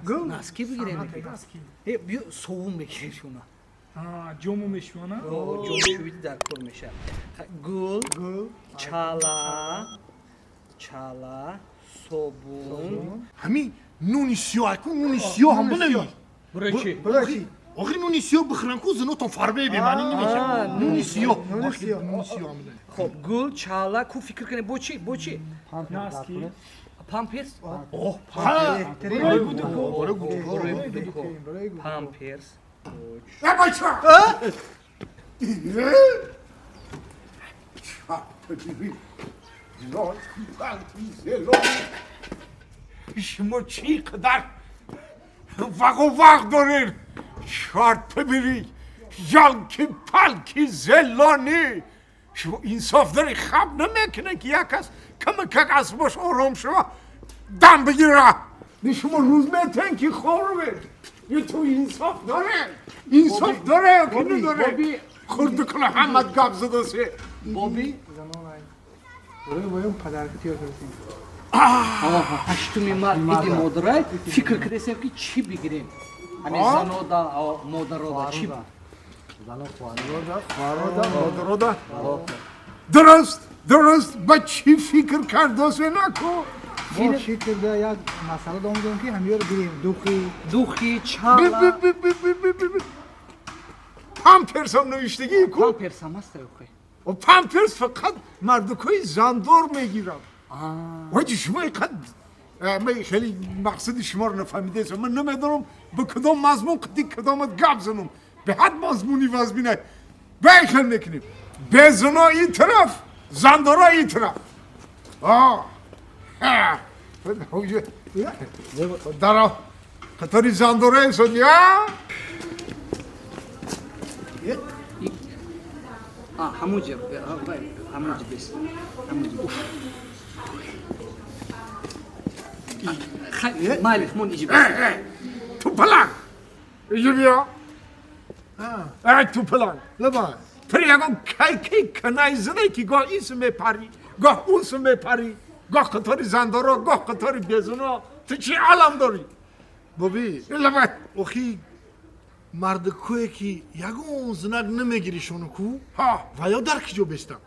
Гул. Носки бигирем. Э, биё, совун мегирем шуна. Ҷому мешӯна. Ҷомшӯиди дар кор мешавад. Гул. Гул. Чала, чала, собун. Ҳамин нуни сиёҳ ку, нуни сиёҳ ҳам бинавис. Барои чӣ? Барои чӣ? Охир нуни сиёҳ бихӯрам ку, зинотон фарбе бемаънӣ намешавад. Нуни сиёҳ. Нуни сиёҳ. Нуни сиёҳ ҳам бинавис. Хоб, гул, чала ку, фикр кунем, бо чӣ, бо чӣ? Носки. Памперс. Оҳ. Барои гудуко. Барои гудуко. Барои гудуко. Барои гудуко. Памперс. Э, бача! Шумо чӣ қадар вағу вағ доред, шарт бибиред, ялки палки зелонӣ. Шумо инсоф доред, хаб намекунед, ки як кас камакак асбош ором шава, дам бигира. Шумо рӯз метен, ки хор бед. Ту инсоф доре, инсоф доре ё ки надоре? Хурду кула ҳамат гап задасе. Боби. Барои воём подарка тиёр кардем. 8-уми март, иди модарай, фикр кардесем, ки чӣ бигирем ҳамин занода, модарода чӣ? Модарода, дуруст, дуруст. Ба чӣ фикр кардосе, наку? Мо фикр да як масъала домдем, ки ҳамёро гирем, духи. Духи, чала. Памперсам навиштагӣ ку. Памперсам аст охи. Памперс фақат мардукои зандор мегирам. Ҳоҷи, шумо иқад, ман хеле мақсади шуморо нафаҳмидаестам. Ман намедонам, ба кадом мазмун қити кадомат гап занам. Беҳад мазмуни вазмина бехел мекунем. Безано ин тараф, зандора ин тараф. Дара қатори зандора эсод я. Ҳамуҷа, ҳамуҷа бес, ҳамуҷа. Майлиш, мон иҷи бес. Ту паланг, иҷи биё. Ай, ту паланг. Лабай. Ту ягон кайки канай зане, ки гоҳ ин су мепарӣ, гоҳ он су мепарӣ, гоҳ қатори зандоро, гоҳ қатори безуно. Ту чӣ алам дорӣ? Боби. Лабай. Охи, мардакое, ки ягон знак намегиришону ку, ва ё дар ки ҷо бестам?